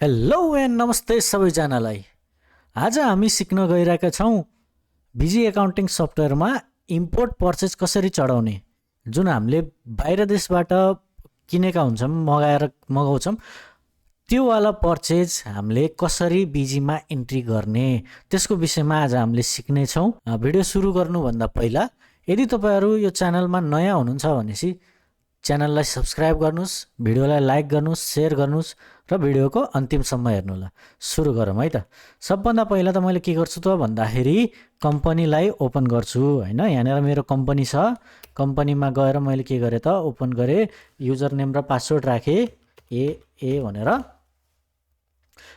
Hello and नमस्ते सबैजनालाई। आज हामी सिक्न गइरहेका छौँ बिजी एकाउन्टिङ सफ्टवेयरमा इम्पोर्ट पर्चेज कसरी चढाउने। जुन हामीले बाहिर देशबाट किनेका हुन्छौँ, मगाउँछौँ, त्यो वाला पर्चेज हामीले कसरी बिजीमा इन्ट्री गर्ने, त्यसको विषयमा आज हामीले सिक्नेछौँ। भिडियो सुरु गर्नुभन्दा पहिला यदि तपाईँहरू यो च्यानलमा नयाँ हुनुहुन्छ भनेपछि च्यानललाई सब्सक्राइब गर्नुहोस्, भिडियोलाई लाइक गर्नुहोस्, सेयर गर्नुहोस् र भिडियोको अन्तिमसम्म हेर्नुहोला। सुरु गरौँ है त। सबभन्दा पहिला त मैले के गर्छु त भन्दाखेरि कम्पनीलाई ओपन गर्छु हैन। यहाँनिर मेरो कम्पनी छ। कम्पनीमा गएर मैले के गरेँ त ओपन गरेँ, युजर नेम र पासवर्ड राखेँ ए भनेर।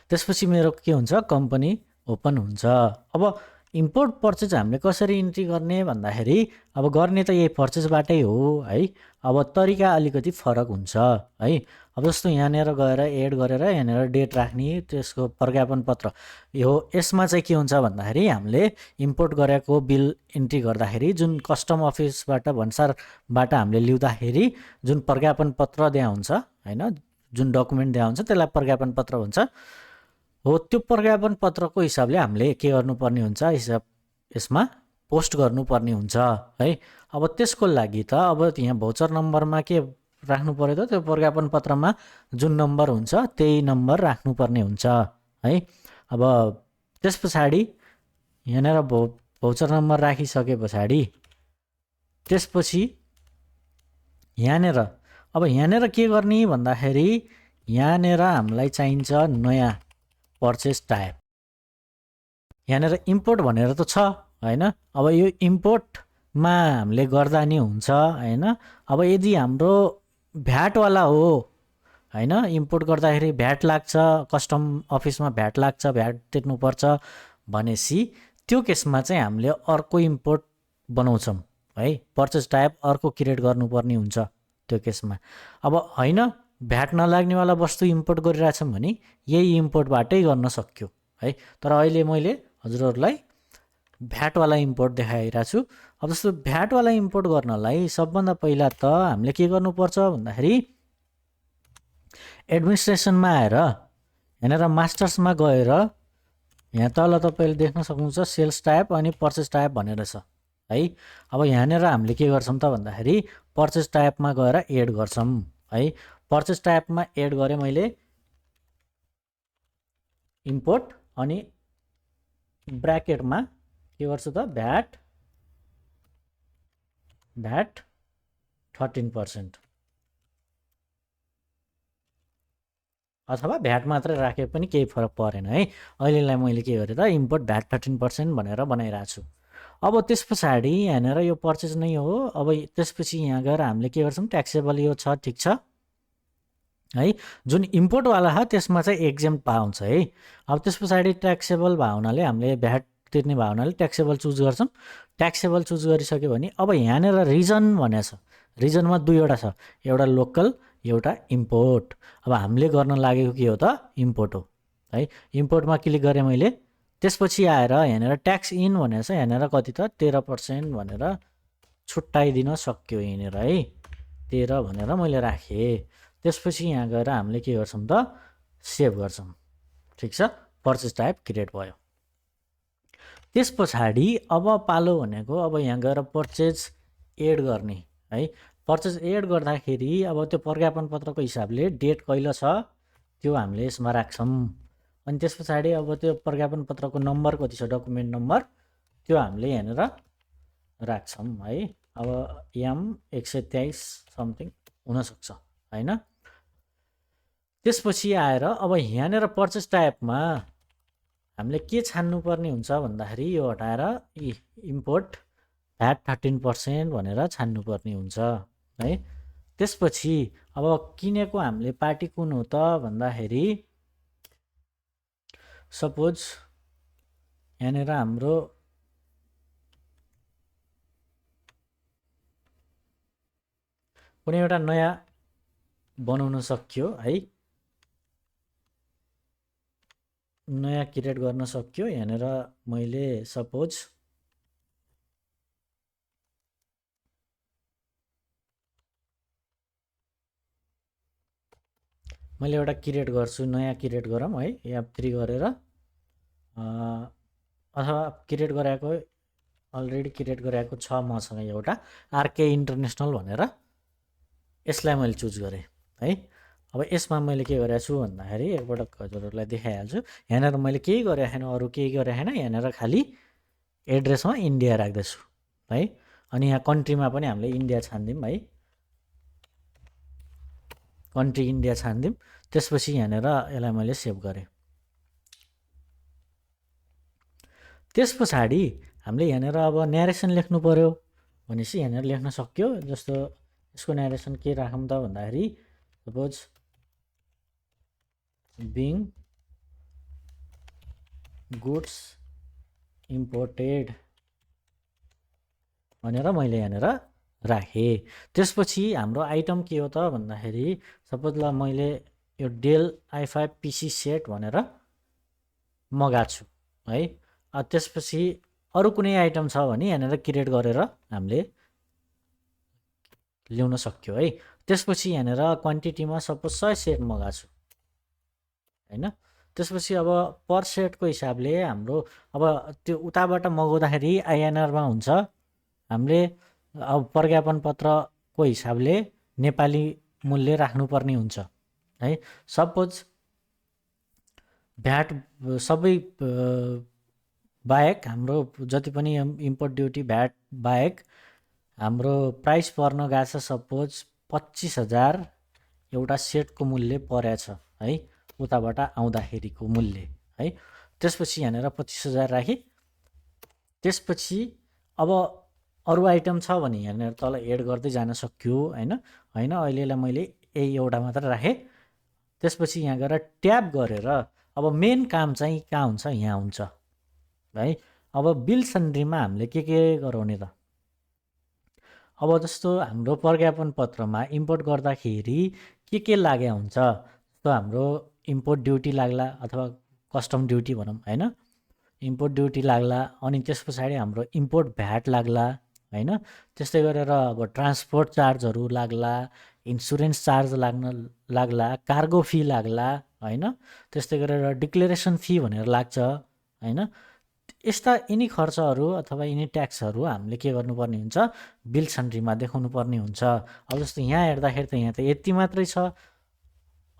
त्यसपछि मेरो के हुन्छ, कम्पनी ओपन हुन्छ। अब इम्पोर्ट पर्चेज हामीले कसरी इन्ट्री गर्ने भन्दाखेरि अब गर्ने त यही पर्चेजबाटै हो है। अब तरिका अलिकति फरक हुन्छ है। अब जस्तो यहाँनिर गएर एड गरेर यहाँनिर डेट राख्ने, त्यसको प्रज्ञापन पत्र यो यसमा चाहिँ के हुन्छ भन्दाखेरि हामीले इम्पोर्ट गरेको बिल इन्ट्री गर्दाखेरि जुन कस्टम अफिसबाट भन्सारबाट हामीले ल्याउँदाखेरि जुन प्रज्ञापन पत्र दिया हुन्छ हैन, जुन डकुमेन्ट दिया हुन्छ त्यसलाई प्रज्ञापन पत्र भन्छ हो। त्यो प्रज्ञापन पत्रको हिसाबले हामीले के गर्नुपर्ने हुन्छ, हिसाब यसमा पोस्ट गर्नुपर्ने हुन्छ है। अब त्यसको लागि त अब यहाँ भौचर नम्बरमा के राख्नु पर्यो त, त्यो प्रज्ञापन पत्रमा जुन नम्बर हुन्छ त्यही नम्बर राख्नुपर्ने हुन्छ है। अब त्यस पछाडि यहाँनिर भौचर नम्बर राखिसके पछाडि त्यसपछि यहाँनिर के गर्ने भन्दाखेरि यहाँनिर हामीलाई चाहिन्छ नयाँ पर्चेस टाइप। यहाँनिर इम्पोर्ट भनेर त छ हैन। अब यो इम्पोर्टमा हामीले गर्दा नि हुन्छ हैन। अब यदि हाम्रो भ्याटवाला हो हैन, इम्पोर्ट गर्दाखेरि भ्याट लाग्छ, कस्टम अफिसमा भ्याट लाग्छ, भ्याट तिर्नुपर्छ भनेपछि त्यो केसमा चाहिँ हामीले अर्को इम्पोर्ट बनाउँछौँ है। पर्चेस टाइप अर्को क्रिएट गर्नुपर्ने हुन्छ त्यो केसमा। अब हैन भ्याट नलाग्नेवाला वस्तु इम्पोर्ट गरिरहेछौँ भने यही इम्पोर्टबाटै गर्न सक्यो है। तर अहिले मैले हजुरहरूलाई भ्याटवाला इम्पोर्ट देखाइरहेको छु। अब जस्तो भ्याटवाला इम्पोर्ट गर्नलाई सबभन्दा पहिला त हामीले के गर्नुपर्छ भन्दाखेरि एडमिनिस्ट्रेसनमा आएर यहाँनिर मास्टर्समा गएर यहाँ तल तपाईँले देख्न सक्नुहुन्छ सेल्स टाइप अनि पर्चेस टाइप भनेर छ है। अब यहाँनिर हामीले के गर्छौँ त भन्दाखेरि पर्चेस टाइपमा गएर एड गर्छौँ है। पर्चेस टाइपमा एड गरेँ मैले इम्पोर्ट अनि ब्राकेटमा के गर्छु त भ्याट 13% अथवा भ्याट मात्रै राखे पनि केही फरक परेन है। अहिलेलाई मैले के गरेँ त इम्पोर्ट भ्याट 13% भनेर बनाइरहेको छु। अब त्यस पछाडि यहाँनिर यो पर्चेज नै हो। अब त्यसपछि यहाँ गएर हामीले के गर्छौँ, ट्याक्सेबल यो छ ठिक छ है। जुन इम्पोर्टवाला छ त्यसमा चाहिँ एक्जेम्ट पाउँछ है। अब त्यस पछाडि ट्याक्सेबल भयो हुनाले हामीले भ्याट तिर्ने भयो हुनाले ट्याक्सेबल चुज गर्छौँ। ट्याक्सेबल चुज गरिसक्यो भने अब यहाँनिर रिजन भनेको छ, रिजनमा दुईवटा छ, एउटा लोकल एउटा इम्पोर्ट। अब हामीले गर्न लागेको के हो त इम्पोर्ट हो है। इम्पोर्टमा क्लिक गरेँ मैले। त्यसपछि आएर यहाँनिर ट्याक्स इन भनेको छ, यहाँनिर कति त 13% भनेर छुट्टाइदिन सक्यो यहाँनिर है। 13 भनेर मैले राखेँ। त्यसपछि यहाँ गएर हामीले के गर्छौँ त सेभ गर्छौँ। ठिक छ, पर्चेस टाइप क्रिएट भयो। त्यस पछाडि अब पालो भनेको अब यहाँ गएर पर्चेज एड गर्ने है। पर्चेज एड गर्दाखेरि अब त्यो प्रज्ञापन पत्रको हिसाबले डेट कहिले छ त्यो हामीले यसमा राख्छौँ। अनि त्यस पछाडि अब त्यो प्रज्ञापन पत्रको नम्बर कति छ, डकुमेन्ट नम्बर, त्यो हामीले यहाँनिर राख्छौँ है। अब M123 समथिङ हुनसक्छ होइन। त्यसपछि आएर अब यहाँनिर पर्चेस टाइपमा हामीले के छान्नुपर्ने हुन्छ भन्दाखेरि यो हटाएर इम्पोर्ट भ्याट 13% भनेर छान्नुपर्ने हुन्छ है। त्यसपछि अब किनेको हामीले पार्टी कुन हो त भन्दाखेरि सपोज यहाँनिर हाम्रो कुनै एउटा नयाँ बनाउन सक्यो है, नयाँ क्रिएट गर्न सक्यो। यहाँनिर मैले सपोज मैले एउटा क्रिएट गर्छु, नयाँ क्रिएट गरौँ है, F3 गरेर अथवा क्रिएट गराएको अलरेडी क्रिएट गरेको छ मसँग एउटा आरके इन्टरनेसनल भनेर, यसलाई मैले चुज गरेँ है। अब यसमा मैले के गरेको छु भन्दाखेरि एकपटक हजुरहरूलाई देखाइहाल्छु। यहाँनिर मैले केही गरेको छैन, अरू केही गरेको छैन, यहाँनिर खालि एड्रेसमा इन्डिया राख्दैछु है। अनि यहाँ कन्ट्रीमा पनि हामीले इन्डिया छानिदिउँ है, कन्ट्री इन्डिया छानिदिउँ। त्यसपछि यहाँनिर यसलाई मैले सेभ गरेँ। त्यस पछाडि हामीले यहाँनिर अब न्यारेसन लेख्नु पऱ्यो भनेपछि यहाँनिर लेख्न सक्यो। जस्तो यसको न्यारेसन के राखौँ त भन्दाखेरि सपोज बिङ गुड्स इम्पोर्टेड भनेर मैले यहाँनिर राखेँ। त्यसपछि हाम्रो आइटम के हो त भन्दाखेरि सपोज ल मैले यो डेल i5 PC सेट भनेर मगाएको छु है। त्यसपछि अरू कुनै आइटम छ भने यहाँनिर क्रिएट गरेर हामीले ल्याउन सक्यो है। त्यसपछि यहाँनिर क्वान्टिटीमा सपोज 100 सेट मगाएको छु हैन। त्यसपछि अब पर सेटको हिसाबले हाम्रो अब त्यो उताबाट मगाउँदाखेरि आइएनआरमा हुन्छ, हामीले अब प्रज्ञापन पत्रको हिसाबले नेपाली मूल्य राख्नुपर्ने हुन्छ है। सपोज भ्याट सबै बाहेक हाम्रो जति पनि इम्पोर्ट ड्युटी भ्याट बाहेक हाम्रो प्राइस पर्न गएको छ सपोज 25,000 एउटा सेटको मूल्य परेछ है, उताबाट आउँदाखेरिको मूल्य है। त्यसपछि यहाँनिर 25,000 राखेँ। त्यसपछि अब अरू आइटम छ भने यहाँनिर तल एड गर्दै जान सक्यो हैन। अहिलेलाई मैले एउटा मात्र राखेँ। त्यसपछि यहाँ गएर ट्याब गरेर अब मेन काम चाहिँ कहाँ हुन्छ, यहाँ हुन्छ है। अब बिल सन्ड्रीमा हामीले के गराउने त, अब जस्तो हाम्रो प्रज्ञापन पत्रमा इम्पोर्ट गर्दाखेरि के लागे हुन्छ, जस्तो हाम्रो इम्पोर्ट ड्युटी लाग्ला अथवा कस्टम ड्युटी भनौँ हैन, इम्पोर्ट ड्युटी लाग्ला। अनि त्यस पछाडि हाम्रो इम्पोर्ट भ्याट लाग्ला हैन। त्यस्तै गरेर अब ट्रान्सपोर्ट चार्जहरू लाग्ला, इन्सुरेन्स चार्ज लाग्ला, कार्गो फी लाग्ला हैन। त्यस्तै गरेर डिक्लेरेसन फी भनेर लाग्छ हैन। यस्ता यिनी खर्चहरू अथवा यिनी ट्याक्सहरू हामीले के गर्नुपर्ने हुन्छ, बिल सन्ड्रीमा देखाउनु पर्ने हुन्छ। अब जस्तो यहाँ हेर्दाखेरि त यहाँ त यति मात्रै छ,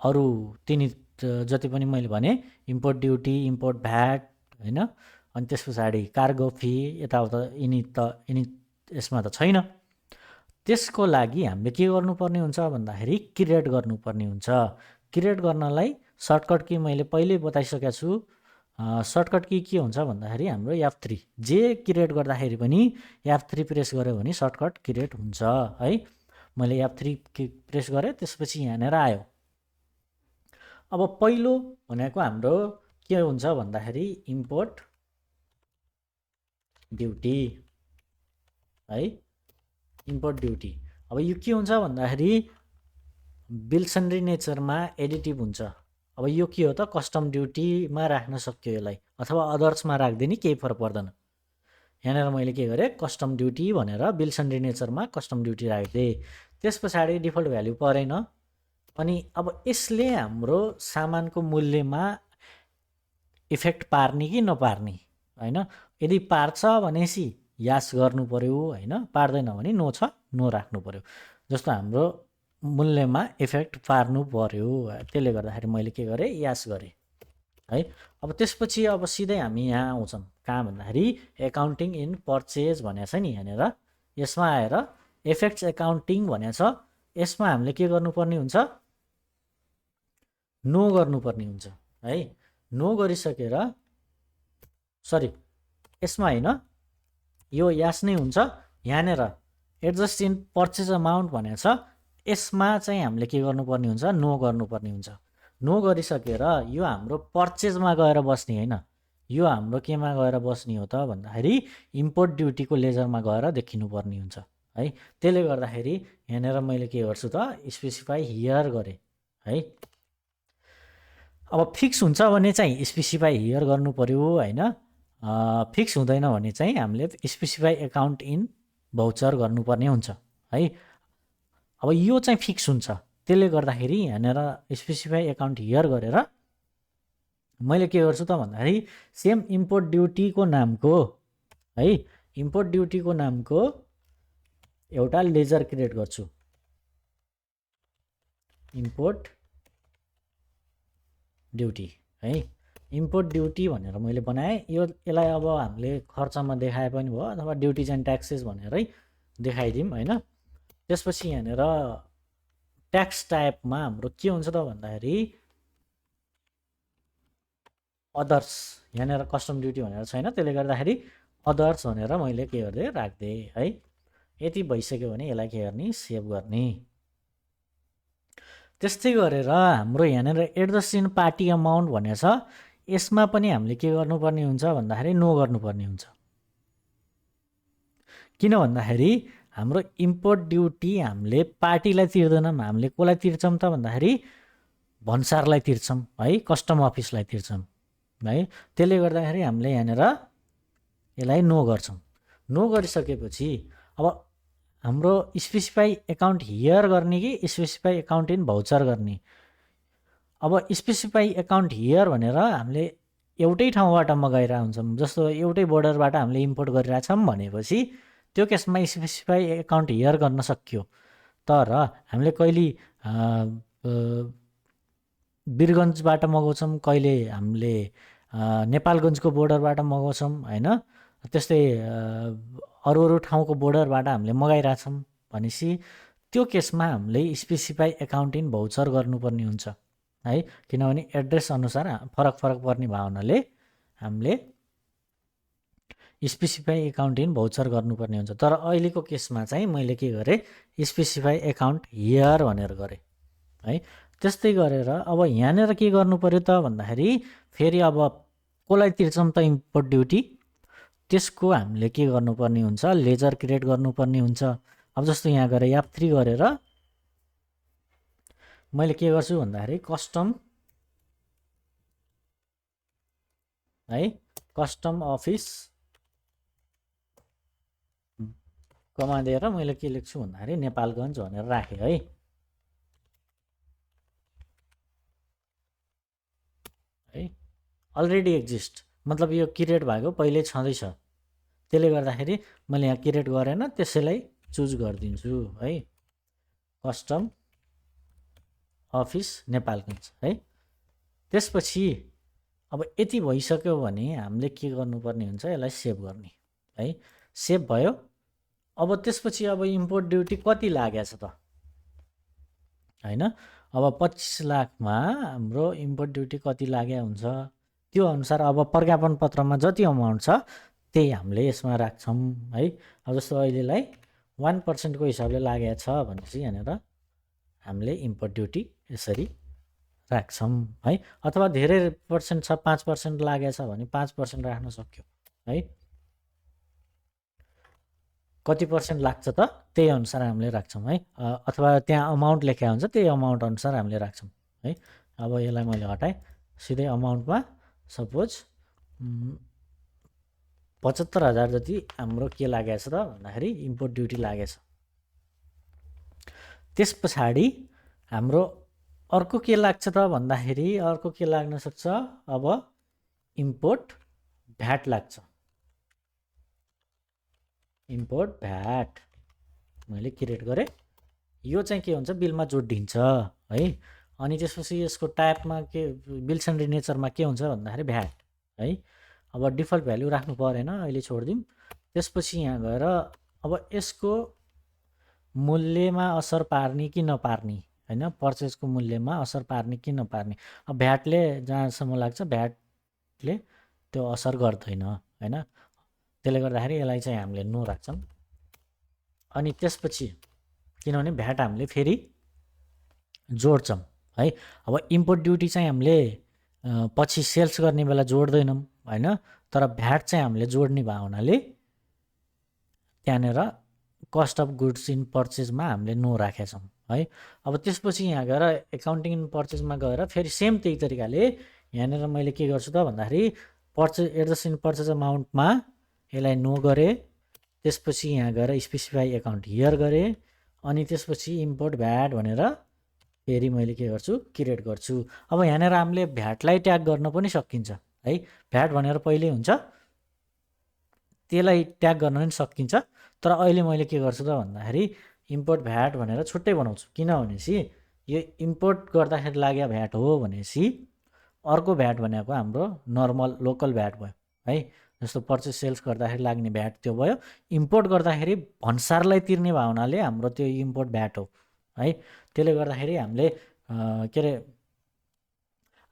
अरू तिनी जति पनि मैले भने इम्पोर्ट ड्युटी, इम्पोर्ट भ्याट हैन, अनि त्यस पछाडि कार्गो फी यताउता यिनी यसमा त छैन। त्यसको लागि हामीले के गर्नुपर्ने हुन्छ भन्दाखेरि क्रिएट गर्नुपर्ने हुन्छ। क्रिएट गर्नलाई सर्टकट की मैले पहिल्यै बताइसकेको छु। सर्टकट की के हुन्छ भन्दाखेरि हाम्रो F3, जे क्रिएट गर्दाखेरि पनि F3 प्रेस गर्यो भने सर्टकट क्रिएट हुन्छ है। मैले F3 प्रेस गरेँ, त्यसपछि यहाँनिर आयो। अब पहिलो भनेको हाम्रो के हुन्छ भन्दाखेरि इम्पोर्ट ड्युटी है, इम्पोर्ट ड्युटी। अब यो के हुन्छ भन्दाखेरि बिल सन्ड्री नेचरमा एडिटिभ हुन्छ। अब यो के हो त, कस्टम ड्युटीमा राख्न सक्यो यसलाई, अथवा अदर्समा राख्दिने केही फरक पर्दैन। यहाँनिर मैले के गरेँ, कस्टम ड्युटी भनेर बिल सन्ड्री नेचरमा कस्टम ड्युटी राखिदिएँ। त्यस पछाडि डिफल्ट भ्याल्यु परेन। अनि अब यसले हाम्रो सामानको मूल्यमा इफेक्ट पार्ने कि नपार्ने हैन। यदि पार्छ भनेपछि यास गर्नु पर्यो हैन, पार्दैन भने नो छ नो राख्नु पर्यो। जस्तो हाम्रो मूल्यमा इफेक्ट पार्नु पर्यो, त्यसले गर्दाखेरि मैले के गरेँ, यास गरेँ है। अब त्यसपछि अब सिधै हामी यहाँ आउँछौँ कहाँ भन्दाखेरि एकाउन्टिङ इन पर्चेज भनेको छ नि यहाँनिर। यसमा आएर इफेक्ट्स एकाउन्टिङ भनेको छ, यसमा हामीले के गर्नुपर्ने हुन्छ, नो गर्नुपर्ने हुन्छ है। नो गरिसकेर सरी यसमा होइन, यो यास नै हुन्छ। यहाँनिर एडजस्ट इन पर्चेज अमाउन्ट भनेको छ, यसमा चाहिँ हामीले के गर्नुपर्ने हुन्छ, नो गर्नुपर्ने हुन्छ। नो गरिसकेर यो हाम्रो पर्चेजमा गएर बस्ने होइन, यो हाम्रो केमा गएर बस्ने हो त भन्दाखेरि इम्पोर्ट ड्युटीको लेजरमा गएर देखिनुपर्ने हुन्छ है। त्यसले गर्दाखेरि यहाँनिर मैले के गर्छु त, स्पेसिफाई हियर गरेँ है। अब फिक्स हुन्छ भने चाहिँ स्पेसिफाई हियर गर्नु पर्यो हैन। फिक्स हुँदैन भने चाहिँ हामीले स्पेसिफाई एकाउन्ट इन भाउचर गर्नुपर्ने हुन्छ है। अब यो चाहिँ फिक्स हुन्छ, त्यसले गर्दाखेरि यहाँनिर स्पेसिफाई एकाउन्ट हियर गरेर मैले के गर्छु त भन्दाखेरि सेम इम्पोर्ट ड्युटीको नामको है इम्पोर्ट ड्युटीको नामको एउटा लेजर क्रिएट गर्छु। इम्पोर्ट ड्युटी है इम्पोर्ट ड्युटी भनेर मैले बनाएँ। यसलाई अब हामीले खर्चमा देखाए पनि भयो अथवा ड्युटिज एन्ड ट्याक्सेस भनेरै देखाइदिउँ होइन। त्यसपछि यहाँनिर ट्याक्स टाइपमा हाम्रो के हुन्छ त भन्दाखेरि अदर्स, यहाँनिर कस्टम ड्युटी भनेर छैन, त्यसले गर्दाखेरि अदर्स भनेर मैले के गर्दै राख्दै है। यति भइसक्यो भने यसलाई के गर्ने सेभ गर्ने। त्यस्तै गरेर हाम्रो यहाँनिर at the sin party amount भनेको छ, यसमा पनि हामीले के गर्नुपर्ने हुन्छ भन्दाखेरि नो गर्नुपर्ने हुन्छ। किन भन्दाखेरि हाम्रो इम्पोर्ट ड्युटी हामीले पार्टीलाई तिर्दैनौँ, हामीले कसलाई तिर्छौँ त भन्दाखेरि भन्सारलाई तिर्छौँ है, कस्टम अफिसलाई तिर्छौँ है। त्यसले गर्दाखेरि हामीले यहाँनिर यसलाई नो गर्छौँ। नो गरिसकेपछि अब हाम्रो स्पेसिफाई एकाउन्ट हियर गर्ने कि स्पेसिफाई एकाउन्ट इन भाउचर गर्ने। अब स्पेसिफाई एकाउन्ट हियर भनेर हामीले एउटै ठाउँबाट मगाइरहेको हुन्छौँ, जस्तो एउटै बोर्डरबाट हामीले इम्पोर्ट गरिरहेछौँ भनेपछि त्यो केसमा स्पेसिफाई एकाउन्ट हियर गर्न सकियो। तर हामीले कहिले वीरगन्जबाट मगाउँछौँ, कहिले हामीले नेपालगञ्जको बोर्डरबाट मगाउँछौँ होइन। त्यस्तै अरू अरू ठाउँको बोर्डरबाट हामीले मगाइरहेछौँ भनेपछि त्यो केसमा हामीले स्पेसिफाई एकाउन्ट इन भाउचर गर्नुपर्ने हुन्छ है। किनभने एड्रेस अनुसार फरक पर्ने भावनाले हामीले स्पेसिफाई एकाउन्ट इन भाउचर गर्नुपर्ने हुन्छ। तर अहिलेको केसमा चाहिँ मैले के गरेँ स्पेसिफाई एकाउन्ट हियर भनेर गरेँ है। त्यस्तै गरेर अब यहाँनिर के गर्नु पर्यो त भन्दाखेरि फेरि अब कसलाई तिर्छौँ त इम्पोर्ट ड्युटी, त्यसको हामीले के गर्नुपर्ने हुन्छ लेजर क्रिएट गर्नुपर्ने हुन्छ। अब जस्तो यहाँ गएर F3 गरेर मैले के गर्छु भन्दाखेरि कस्टम है, कस्टम अफिस कमा दिएर मैले के लेख्छु भन्दाखेरि नेपालगञ्ज भनेर राखेँ है। अलरेडी एक्जिस्ट मतलब यो क्रिएट भएको पहिल्यै छँदैछ, त्यसले गर्दाखेरि मैले यहाँ क्रिएट गरेन, त्यसैलाई चुज गरिदिन्छु है, कस्टम अफिस नेपालगञ्ज है। त्यसपछि अब यति भइसक्यो भने हामीले के गर्नुपर्ने हुन्छ यसलाई सेभ गर्ने है। सेभ भयो। अब त्यसपछि अब इम्पोर्ट ड्युटी कति लागेछ त होइन। अब 25 लाखमा हाम्रो इम्पोर्ट ड्युटी कति लागे हुन्छ त्यो अनुसार अब प्रज्ञापन पत्रमा जति अमाउन्ट छ त्यही हामीले यसमा राख्छौँ है। अब जस्तो अहिलेलाई 1% को हिसाबले लागेको छ भनेपछि यहाँनिर हामीले इम्पोर्ट ड्युटी यसरी राख्छौँ है। अथवा धेरै पर्सेन्ट छ 5% लागेको छ भने 5% राख्न सक्यो है। कति पर्सेन्ट लाग्छ त त्यही अनुसार हामीले राख्छौँ है। अथवा त्यहाँ अमाउन्ट लेखेको हुन्छ त्यही अमाउन्ट अनुसार हामीले राख्छौँ है। अब यसलाई मैले हटाएँ, सिधै अमाउन्टमा सपोज 75,000 जति हाम्रो के लागेको छ त भन्दाखेरि इम्पोर्ट ड्युटी लागेछ। त्यस पछाडि हाम्रो अर्को के लाग्छ त भन्दाखेरि अर्को के लाग्न सक्छ, अब इम्पोर्ट भ्याट लाग्छ। इम्पोर्ट भ्याट मैले क्रिएट गरेँ। यो चाहिँ के हुन्छ बिलमा जोडिन्छ है। अनि त्यसपछि यसको टाइपमा के बिल्स एन्ड नेचरमा के हुन्छ भन्दाखेरि भ्याट है। अब डिफल्ट भ्यालु राख्नु परेन, अहिले छोडिदिउँ। त्यसपछि यहाँ गएर अब यसको मूल्यमा असर पार्ने कि नपार्ने होइन, पर्चेजको मूल्यमा असर पार्ने कि नपार्ने। अब भ्याटले जहाँसम्म लाग्छ भ्याटले त्यो असर गर्दैन होइन। त्यसले गर्दाखेरि यसलाई चाहिँ हामीले नो राख्छौँ। अनि त्यसपछि किनभने भ्याट हामीले फेरि जोड्छौँ है। अब इम्पोर्ट ड्युटी चाहिँ हामीले पछि सेल्स गर्ने बेला जोड्दैनौँ होइन, तर भ्याट चाहिँ हामीले जोड्ने भावनाले त्यहाँनिर कस्ट अफ गुड्स इन पर्चेजमा हामीले नो राखेका छौँ है। अब त्यसपछि यहाँ गएर एकाउन्टिङ इन पर्चेजमा गएर फेरि सेम त्यही तरिकाले यहाँनिर मैले के गर्छु त भन्दाखेरि पर्चेज एड्रेस इन पर्चेज अमाउन्टमा यसलाई नो गरेँ। त्यसपछि यहाँ गएर स्पेसिफाई एकाउन्ट हियर गरेँ। अनि त्यसपछि इम्पोर्ट भ्याट भनेर फेरि मैले के गर्छु क्रिएट गर्छु। अब यहाँनिर हामीले भ्याटलाई ट्याग गर्न पनि सकिन्छ है। भ्याट भनेर पहिल्यै हुन्छ, त्यसलाई ट्याग गर्न पनि सकिन्छ। तर अहिले मैले के गर्छु त भन्दाखेरि इम्पोर्ट भ्याट भनेर छुट्टै बनाउँछु। किनभनेपछि यो इम्पोर्ट गर्दाखेरि लाग्यो भ्याट हो भनेपछि अर्को भ्याट भनेको हाम्रो नर्मल लोकल भ्याट भयो है। जस्तो पर्चेस सेल्स गर्दाखेरि लाग्ने भ्याट त्यो भयो। इम्पोर्ट गर्दाखेरि भन्सारलाई तिर्ने भयो हुनाले हाम्रो त्यो इम्पोर्ट भ्याट हो है। त्यसले गर्दाखेरि हामीले के अरे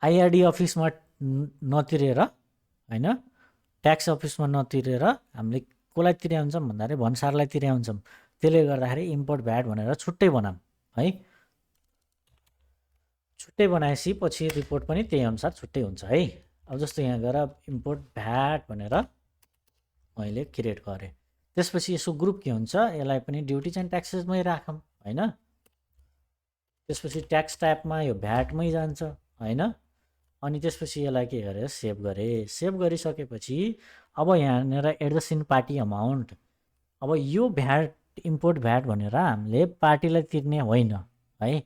आइआरडी अफिसमा नतिरेर होइन, ट्याक्स अफिसमा नतिरेर हामीले कसलाई तिर्या हुन्छौँ भन्दाखेरि भन्सारलाई तिर्या हुन्छौँ। त्यसले गर्दाखेरि इम्पोर्ट भ्याट भनेर छुट्टै बनाऊँ है। छुट्टै बनाएपछि पछि रिपोर्ट पनि त्यही अनुसार छुट्टै हुन्छ है। अब जस्तो यहाँ गएर इम्पोर्ट भ्याट भनेर मैले क्रिएट गरेँ। त्यसपछि यसो ग्रुप के हुन्छ, यसलाई पनि ड्युटिज एन्ड ट्याक्सेसमै राखौँ होइन। त्यसपछि ट्याक्स टाइपमा यो भ्याटमै जान्छ होइन। अनि त्यसपछि यसलाई के गरेर सेभ गरेँ। सेभ गरिसकेपछि अब यहाँनिर एडजस्टिङ पार्टी अमाउन्ट, अब यो भ्याट इम्पोर्ट भ्याट भनेर हामीले पार्टीलाई तिर्ने होइन है।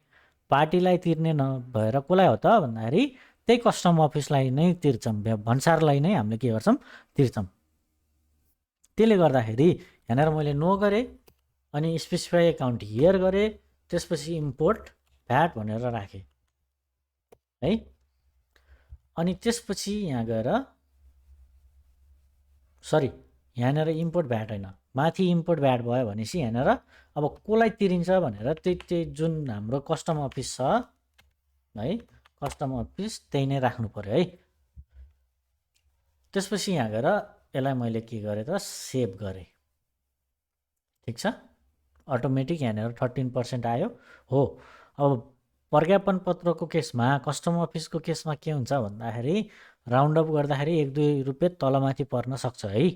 पार्टीलाई तिर्ने नभएर कसलाई हो त भन्दाखेरि त्यही कस्टम अफिसलाई नै तिर्छौँ, भन्सारलाई नै हामीले के गर्छौँ तिर्छौँ। त्यसले गर्दाखेरि यहाँनिर मैले नो गरेँ अनि स्पेसिफाई एकाउन्ट हियर गरेँ, त्यसपछि इम्पोर्ट भ्याट भनेर राखेँ है। अनि त्यसपछि यहाँ गएर सरी यहाँनिर इम्पोर्ट भ्याट होइन, माथि इम्पोर्ट भ्याट भयो भनेपछि यहाँनिर अब कसलाई तिरिन्छ भनेर त्यही जुन हाम्रो कस्टम अफिस छ है, कस्टम अफिस त्यही नै राख्नु पर्यो है। त्यसपछि यहाँ गएर यसलाई मैले के गरेँ त सेभ गरेँ। ठिक छ, अटोमेटिक यहाँनिर 13% आयो हो। अब प्रज्ञापन पत्रको केसमा कस्टम अफिसको केसमा के हुन्छ भन्दाखेरि राउन्ड अप गर्दाखेरि 1-2 रुपियाँ तलमाथि पर्न सक्छ है।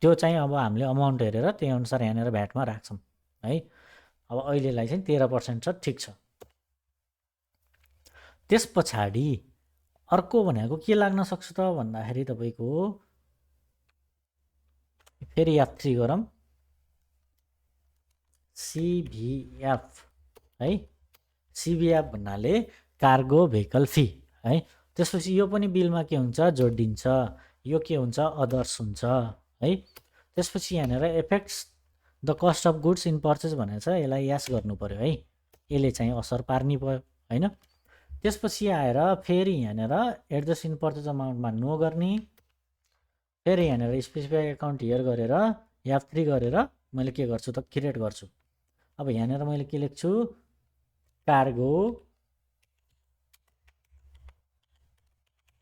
त्यो चाहिँ अब हामीले अमाउन्ट हेरेर त्यही अनुसार यहाँनिर भ्याटमा राख्छौँ है। अब अहिलेलाई चाहिँ 13% छ, ठिक छ। त्यस पछाडि अर्को भनेको के लाग्न सक्छ त भन्दाखेरि तपाईँको फेरि F3 गरौँ, CVF है। CVF भन्नाले कार्गो भेहिकल फी है। त्यसपछि यो पनि बिलमा के हुन्छ जोडिन्छ, यो के हुन्छ अदर्स हुन्छ है। त्यसपछि यहाँनिर affects the cost of goods in purchase भनेर छ, यसलाई यास गर्नु पर्यो है, यसले चाहिँ असर पार्ने भयो होइन। त्यसपछि आएर फेरि यहाँनिर एडजस्ट इन पर्चेस अमाउन्टमा नो गर्ने, फेरि यहाँनिर स्पेसिफाई एकाउन्ट हियर गरेर F3 गरेर मैले के गर्छु त क्रिएट गर्छु। अब यहाँनिर मैले के लेख्छु कार्गो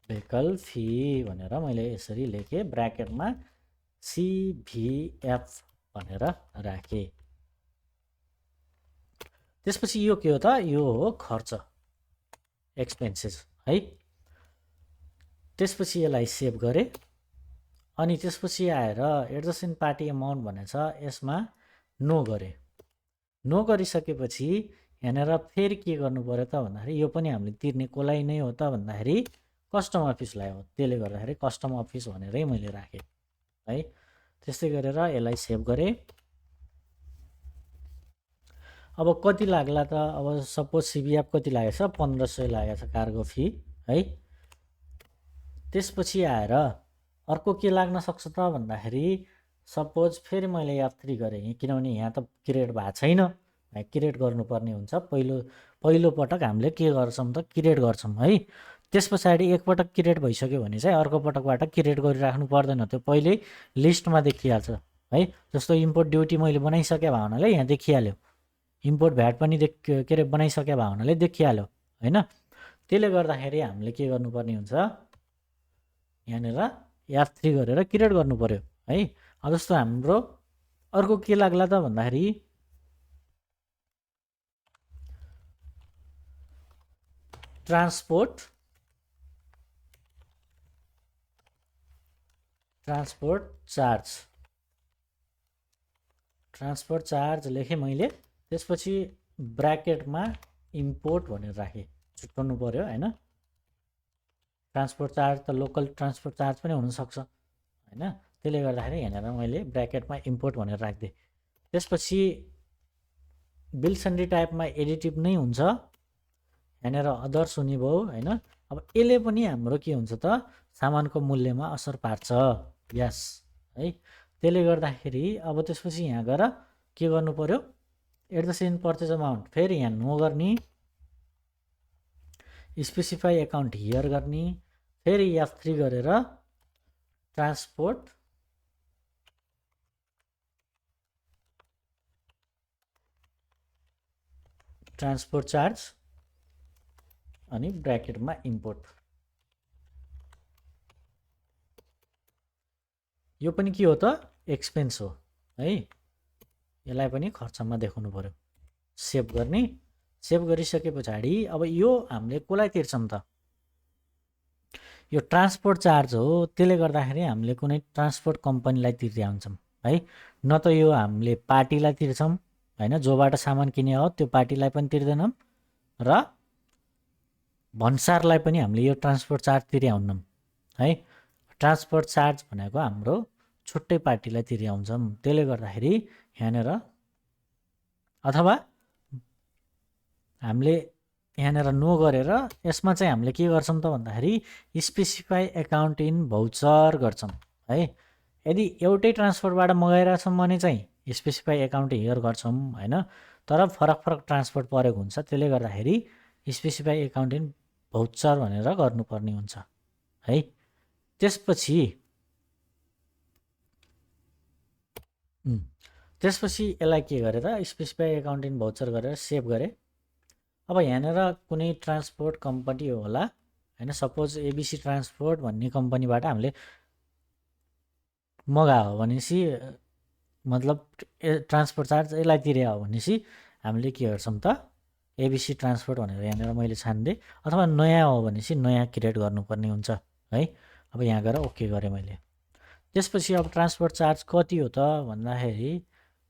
भेहिकल फी भनेर मैले यसरी लेखेँ, ब्राकेटमा CVF भनेर राखेँ। त्यसपछि यो के हो त, यो हो खर्च एक्सपेन्सेस है। त्यसपछि यसलाई सेभ गरेँ अनि त्यसपछि आएर एडजस्ट इन पार्टी अमाउन्ट भनेको छ, यसमा नो गरेँ। नो गरिसकेपछि यहाँनिर फेरि के गर्नु पर्यो त भन्दाखेरि यो पनि हामीले तिर्ने कसलाई नै हो त भन्दाखेरि कस्टम अफिसलाई हो। त्यसले गर्दाखेरि कस्टम अफिस भनेरै मैले राखेँ है। त्यस्तै गरेर यसलाई सेभ गरेँ। अब कति लाग्ला त, अब सपोज CVF कति लागेको छ 1500 लागेको छ कार्गो फी है। त्यसपछि आएर अर्को के लाग्न सक्छ त भन्दाखेरि सपोज फेरि मैले F3 गरेँ, किनभने यहाँ त क्रिएट भएको छैन, क्रिएट गर्नुपर्ने हुन्छ। पहिलो पटक हामीले के गर्छौँ त क्रिएट गर्छौँ है। त्यस पछाडि एकपटक क्रिएट भइसक्यो भने चाहिँ अर्को पटकबाट क्रिएट गरिराख्नु पर्दैन, त्यो पहिल्यै लिस्टमा देखिहाल्छ है। जस्तो इम्पोर्ट ड्युटी मैले बनाइसके भए हुनाले यहाँ देखिहाल्यो, इम्पोर्ट भ्याट पनि के अरे बनाइसके भए हुनाले देखिहाल्यो होइन। त्यसले गर्दाखेरि हामीले के गर्नुपर्ने हुन्छ, यहाँनिर F3 गरेर क्रिएट गर्नु पर्यो है। अब जस्तो हाम्रो अर्को के लाग्ला त भन्दाखेरि ट्रान्सपोर्ट चार्ज लेखेँ मैले। त्यसपछि ब्राकेटमा इम्पोर्ट भनेर राखेँ, छुट्याउनु पर्यो होइन। ट्रान्सपोर्ट चार्ज त लोकल ट्रान्सपोर्ट चार्ज पनि हुनसक्छ होइन। त्यसले गर्दाखेरि यहाँनिर मैले ब्राकेटमा इम्पोर्ट भनेर राखिदिएँ। त्यसपछि बिल सन्डी टाइपमा एडिटिभ नै हुन्छ, यहाँनिर अदर्स हुने भयो होइन। अब यसले पनि हाम्रो के हुन्छ त सामानको मूल्यमा असर पार्छ। यस है, त्यसले गर्दाखेरि अब त्यसपछि यहाँ गएर के गर्नु पर्यो, at the same purchase amount फेरि यहाँ नो गर्ने, स्पेसिफाई एकाउन्ट हियर गर्ने, फेरि F3 गरेर ट्रान्सपोर्ट चार्ज अनि ब्र्याकेटमा इम्पोर्ट। यो पनि के हो त एक्सपेन्स हो है, यसलाई पनि खर्चमा देखाउनु पर्यो। सेभ गर्ने, सेभ गरिसके पछाडि अब यो हामीले कसलाई तिर्छौँ त, यो ट्रान्सपोर्ट चार्ज हो, त्यसले गर्दाखेरि हामीले कुनै ट्रान्सपोर्ट कम्पनीलाई तिर्दै हुन्छौँ है, न त यो हामीले पार्टीलाई तिर्छौँ होइन, जोबाट सामान किने हो त्यो पार्टीलाई पनि तिर्दैनौँ र भन्सारलाई पनि हामीले यो ट्रान्सपोर्ट चार्ज तिरे हुन्नौँ है। ट्रान्सपोर्ट चार्ज भनेको हाम्रो छुट्टै पार्टीलाई तिरे हुन्छौँ, त्यसले गर्दाखेरि यहाँनिर अथवा हामीले यहाँनिर नो गरेर यसमा चाहिँ हामीले के गर्छौँ त भन्दाखेरि स्पेसिफाई एकाउन्ट इन भाउचर गर्छौँ है। यदि एउटै ट्रान्सपोर्टबाट मगाइरहेछौँ भने चाहिँ स्पेसिफाई एकाउन्ट हियर गर्छौँ होइन, तर फरक फरक ट्रान्सपोर्ट परेको हुन्छ, त्यसले गर्दाखेरि स्पेसिफाई एकाउन्ट इन भाउचर भनेर गर्नुपर्ने हुन्छ है। त्यसपछि यसलाई के गरेर स्पेसिफाई एकाउन्ट इन भाउचर गरेर सेभ गरेँ। अब यहाँनिर कुनै ट्रान्सपोर्ट कम्पनी होला होइन, सपोज एबिसी ट्रान्सपोर्ट भन्ने कम्पनीबाट हामीले मगायो भनेपछि मतलब ट्रान्सपोर्ट चार्ज यसलाई तिरे हो भनेपछि हामीले के गर्छौँ त एबिसी ट्रान्सपोर्ट भनेर यहाँनिर मैले छानिदिएँ, अथवा नयाँ हो भनेपछि नयाँ क्रिएट गर्नुपर्ने हुन्छ है। अब यहाँ गएर ओके गरेँ मैले। त्यसपछि अब ट्रान्सपोर्ट चार्ज कति हो त भन्दाखेरि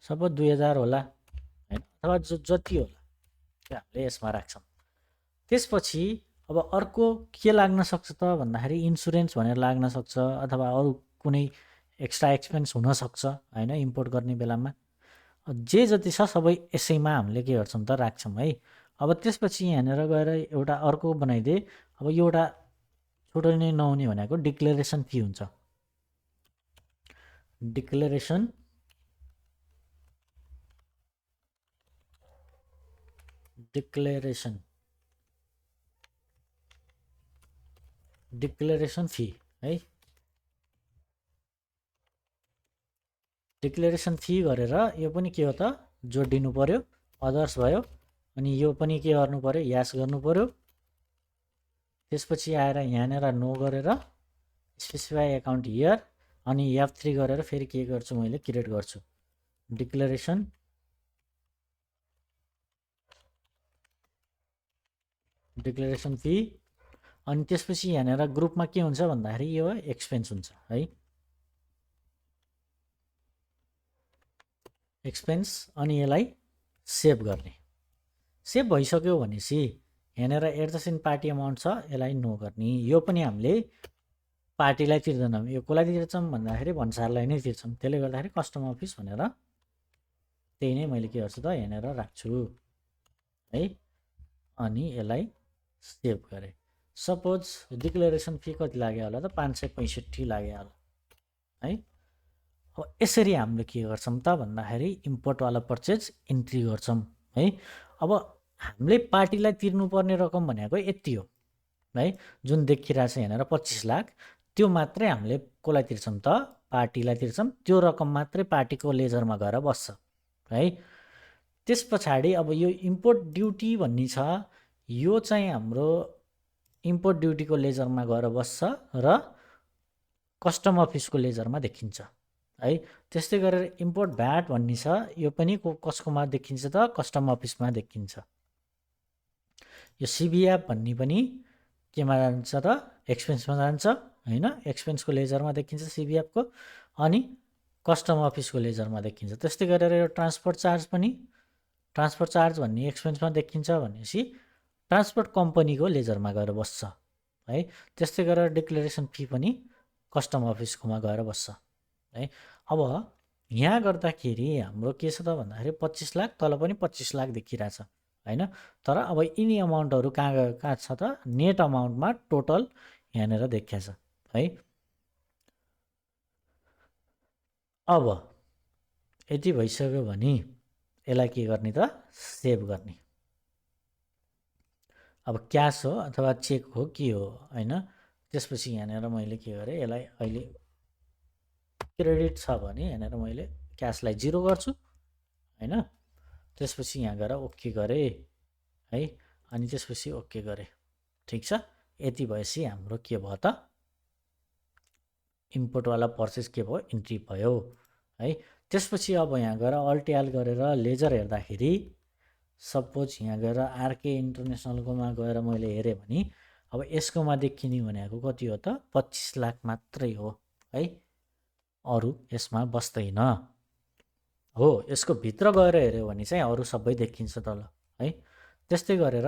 सपोज 2000 होला होइन, अथवा जति होला त्यो हामीले यसमा राख्छौँ। त्यसपछि अब अर्को के लाग्न सक्छ त भन्दाखेरि इन्सुरेन्स भनेर लाग्न सक्छ, अथवा अरू कुनै एक्स्ट्रा एक्सपेन्स हुनसक्छ होइन, इम्पोर्ट गर्ने बेलामा जे जति छ सबै यसैमा हामीले के गर्छौँ त राख्छौँ है। अब त्यसपछि यहाँनिर गएर एउटा अर्को बनाइदिए। अब यो एउटा छोटो नै नहुने भनेको डिक्लेरेसन फी हुन्छ। डिक्लेरेसन फी है, डिक्लेरेसन फी गरेर यो पनि के हो त जोडिनु पर्यो, अदर्स भयो, अनि यो पनि के गर्नु पर्यो यास गर्नु पर्यो। त्यसपछि आएर यहाँनिर नो गरेर स्पेसिफाई एकाउन्ट हियर अनि F3 गरेर फेरि के गर्छु मैले क्रिएट गर्छु डिक्लेरेसन फी। अनि त्यसपछि यहाँनिर ग्रुपमा के हुन्छ भन्दाखेरि यो एक्सपेन्स हुन्छ है, एक्सपेन्स। अनि यसलाई सेभ गर्ने, सेभ भइसक्यो भनेपछि यहाँनिर एडजस्टेन्ट पार्टी अमाउन्ट छ, यसलाई नो गर्ने। यो पनि हामीले पार्टीलाई तिर्दैनौँ, यो कसलाई तिर्छौँ भन्दाखेरि भन्सारलाई नै तिर्छौँ, त्यसले गर्दाखेरि कस्टम अफिस भनेर त्यही नै मैले के गर्छु त यहाँनिर राख्छु है। अनि यसलाई सेभ गरेँ। सपोज डिक्लेरेसन फी कति लाग्यो होला त 565 लाग्यो होला है। अब यसरी हामीले के गर्छौँ त भन्दाखेरि इम्पोर्टवाला पर्चेज इन्ट्री गर्छौँ है। अब हामीले पार्टीलाई तिर्नुपर्ने रकम भनेको यति हो है, जुन देखिरहेको छ यहाँनिर 25 लाख, त्यो मात्रै हामीले कसलाई तिर्छौँ त पार्टीलाई तिर्छौँ, त्यो रकम मात्रै पार्टीको लेजरमा गएर बस्छ है। त्यस पछाडि अब यो इम्पोर्ट ड्युटी भन्ने छ, यो चाहिँ हाम्रो इम्पोर्ट ड्युटीको लेजरमा गएर बस्छ र कस्टम अफिसको लेजरमा देखिन्छ है। त्यस्तै गरेर इम्पोर्ट भ्याट भन्ने छ, यो पनि कसकोमा देखिन्छ त कस्टम अफिसमा देखिन्छ। यो सिबिएफ भन्ने पनि केमा जान्छ त एक्सपेन्समा जान्छ होइन, एक्सपेन्सको लेजरमा देखिन्छ सिबिएफको, अनि कस्टम अफिसको लेजरमा देखिन्छ। त्यस्तै गरेर यो ट्रान्सपोर्ट चार्ज पनि, ट्रान्सपोर्ट चार्ज भन्ने एक्सपेन्समा देखिन्छ भनेपछि ट्रान्सपोर्ट कम्पनीको लेजरमा गएर बस्छ है। त्यस्तै गरेर डिक्लेरेसन फी पनि कस्टम अफिसकोमा गएर बस्छ है। अब यहाँ गर्दाखेरि हाम्रो के छ त भन्दाखेरि 25 लाख, तल पनि 25 लाख देखिरहेछ होइन। तर अब यिनी अमाउन्टहरू कहाँ छ त, नेट अमाउन्टमा टोटल यहाँनिर देखिया छ है। अब यति भइसक्यो भने यसलाई के गर्ने त, सेभ गर्ने। अब क्यास हो अथवा चेक हो के हो होइन। त्यसपछि यहाँनिर मैले के गरेँ, यसलाई अहिले क्रेडिट छ भने यहाँनिर मैले क्यासलाई 0 गर्छु होइन। त्यसपछि यहाँ गएर ओके गरेँ है, अनि त्यसपछि ओके गरेँ। ठिक छ, यति भएपछि हाम्रो के भयो त, इम्पोर्टवाला पर्चेस के भयो, इन्ट्री भयो है। त्यसपछि अब यहाँ गएर अल्टियाल गरेर लेजर हेर्दाखेरि सपोज यहाँ गएर आरके इन्टरनेसनलकोमा गएर मैले हेरेँ भने अब यसकोमा देखिने भनेको कति हो त, 25 लाख मात्रै हो है, अरू यसमा बस्दैन हो। यसको भित्र गएर हेऱ्यो भने चाहिँ अरू सबै देखिन्छ तल है। त्यस्तै गरेर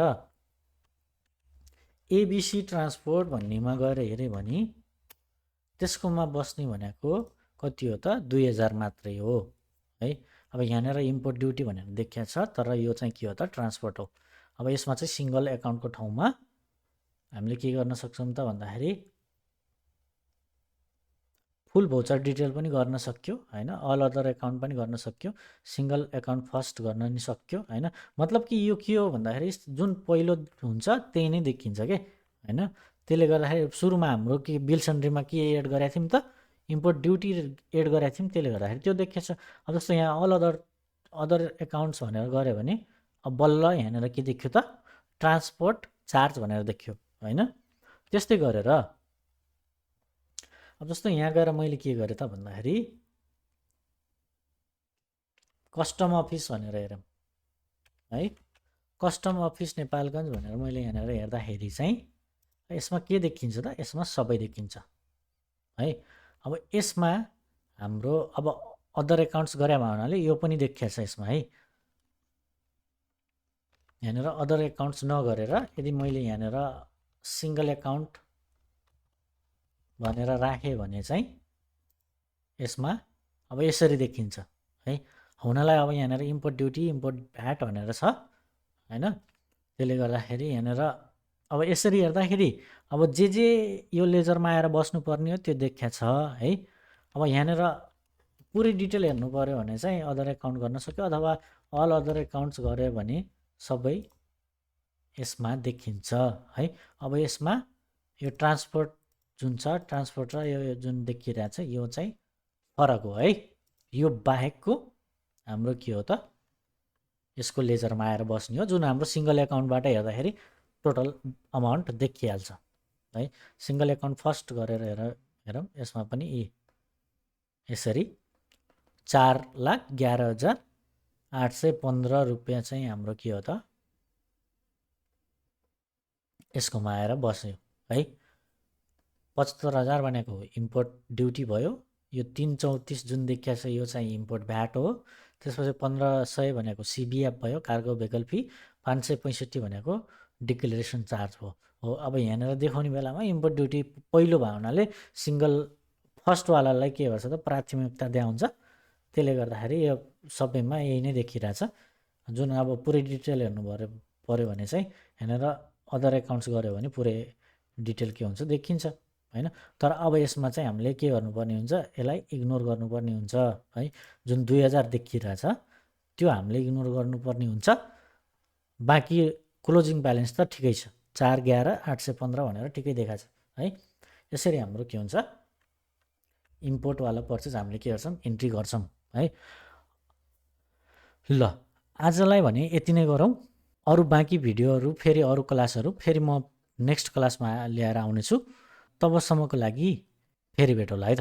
एबिसी ट्रान्सपोर्ट भन्नेमा गएर हेऱ्यो भने त्यसकोमा बस्ने भनेको कति हो त, 2000 मात्रै हो है। अब यहाँनिर इम्पोर्ट ड्युटी भनेर देखिया छ, तर यो चाहिँ के हो त, ट्रान्सपोर्ट हो। अब यसमा चाहिँ सिङ्गल एकाउन्टको ठाउँमा हामीले के गर्न सक्छौँ त भन्दाखेरि फुल भोचर डिटेल पनि गर्न सक्यो होइन, अल अदर एकाउन्ट पनि गर्न सक्यो, सिङ्गल एकाउन्ट फर्स्ट गर्न नि सक्यो होइन। मतलब कि यो के हो भन्दाखेरि जुन पहिलो हुन्छ त्यही नै देखिन्छ के होइन। त्यसले गर्दाखेरि सुरुमा हाम्रो के बिल सन्ड्रीमा के एड गरेको थियौँ त, इम्पोर्ट ड्युटी एड गरेको थियौँ, त्यसले गर्दाखेरि त्यो देखिएछ। अब जस्तो यहाँ अल अदर एकाउन्ट्स भनेर गऱ्यो भने अब बल्ल यहाँनिर के देखियो त, ट्रान्सपोर्ट चार्ज भनेर देखियो होइन। त्यस्तै गरेर अब जस्तो यहाँ गएर मैले के गरेँ त भन्दाखेरि कस्टम अफिस भनेर हेरौँ है। कस्टम अफिस नेपालगञ्ज भनेर मैले यहाँनिर हेर्दाखेरि चाहिँ यसमा के देखिन्छ त, यसमा सबै देखिन्छ है। अब यसमा हाम्रो अब अदर एकाउन्ट्स गरे हुनाले यो पनि देखिया छ यसमा है। यहाँनिर अदर एकाउन्ट्स नगरेर यदि मैले यहाँनिर सिङ्गल एकाउन्ट भनेर राखेँ भने चाहिँ यसमा अब यसरी देखिन्छ है। हुनलाई अब यहाँनिर इम्पोर्ट ड्युटी इम्पोर्ट भ्याट भनेर छ होइन। त्यसले गर्दाखेरि यहाँनिर अब यसरी हेर्दाखेरि अब जे यो लेजरमा आएर बस्नुपर्ने हो त्यो देखिया छ है। अब यहाँनिर पुरै डिटेल हेर्नु पऱ्यो भने चाहिँ अदर एकाउन्ट गर्न सक्यो, अथवा अल अदर एकाउन्ट्स गऱ्यो भने सबै यसमा देखिन्छ है। अब यसमा यो ट्रान्सपोर्ट जुन छ, ट्रान्सपोर्ट र यो जुन देखिरहेछ यो चाहिँ फरक हो है। यो बाहेकको हाम्रो के हो त, यसको लेजरमा आएर बस्ने हो, जुन हाम्रो सिङ्गल एकाउन्टबाट हेर्दाखेरि टोटल अमाउन्ट देखिहाल्छ है। सिङ्गल एकाउन्ट फर्स्ट गरेर हेरौँ, यसमा पनि यसरी 4,11,815 रुपियाँ चाहिँ हाम्रो के हो त, यसकोमा आएर बस्यो है। 75,000 भनेको इम्पोर्ट ड्युटी भयो, यो 334 जुन देखिया छ यो चाहिँ इम्पोर्ट भ्याट हो। त्यसपछि 1500 भनेको सिबिएफ भयो, कार्गो भेकल फी। 565 भनेको डिक्लेरेसन चार्ज हो। अब यहाँनिर देखाउने बेलामा इम्पोर्ट ड्युटी पहिलो भयो हुनाले सिङ्गल फर्स्टवालालाई के गर्छ त, प्राथमिकता दिन्छ। त्यसले गर्दाखेरि यो सबैमा यही नै देखिरहेछ। जुन अब पुरै डिटेल हेर्नु पऱ्यो भने चाहिँ यहाँनिर अदर एकाउन्ट्स गऱ्यो भने पुरै डिटेल के हुन्छ देखिन्छ होइन। तर अब यसमा चाहिँ हामीले के गर्नुपर्ने हुन्छ, यसलाई इग्नोर गर्नुपर्ने हुन्छ है। जुन 2000 देखिरहेछ त्यो हामीले इग्नोर गर्नुपर्ने हुन्छ। बाँकी क्लोजिङ ब्यालेन्स त ठिकै छ, 4,11,815 भनेर ठिकै देखाएको छ है। यसरी हाम्रो के हुन्छ, इम्पोर्टवाला पर्चेस हामीले के गर्छौँ, इन्ट्री गर्छौँ है। ल आजलाई भने यति नै गरौँ। अरू बाँकी भिडियोहरू फेरि अरू क्लासहरू फेरि म नेक्स्ट क्लासमा ल्याएर आउनेछु। तबसम्मको लागि फेरि भेटौँला है त।